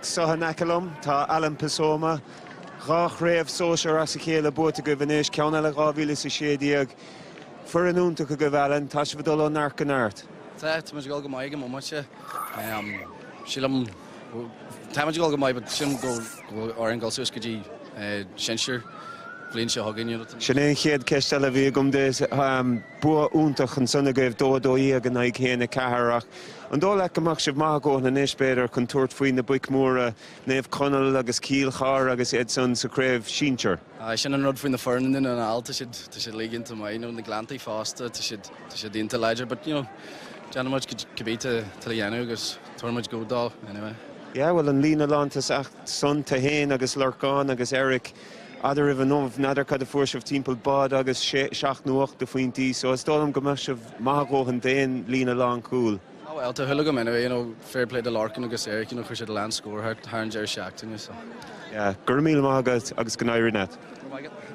Anseo in aice liom tá Alan Pasoma. 2 chraobh sóisear as a chéile buaite agaibh anois, ceann eile 2016. Foireann iontach agaibh Alan, tá sibh ag dul ó neart go neart. Tá, tá muid ag dul go maith ag an mbomaite. Sílim, tá muid ag dul go maith but sílim go bhfuil orainn dul suas go dtí sinsir bhliain seo chugainn, you know. Sin é an chéad cheist eile a bhí agam duit. Bua iontach ansan agaibh, 2 12 in aghaidh 1 4 ach an dóigh leat go mbeadh sibh maith a dhóthain anois, b'fhéidir, chun tabhairt faoi na boic mhóra, Naomh Conaill agus Cill Chartha agus iad san sa chraobh sinsir? Aye, sin an rud faoi na foirne i nDún na nGall, tá siad, tá siad uilig iontach maith, you know, na Gleanntaí fosta, tá siad, tá siad iontach láidir but, you know, déanfaidh muid cibé tá le dhéanamh agus tabharfaidh muid go dóibh anyway. Yeah, bhuel an líne lántosach san, tú fhéin agus Lorcán agus Eric, eadraibh inniu, n'fheadar cad a fuair sibh timpeall bád agus sé, seacht nó ocht de phointí, so is dóigh liom go mbeadh sibh maith a dhóthain d'aon líne lánchúil. Ah well, tá shúil agam anyway, you know, fair play do Lorcan agus Eric, you know, chuir siad a lán scór thar, thar an deireadh seachtaine, so. Yeah, go raibh míle maith agat agus go n-éirí leat. Go raibh maith agat.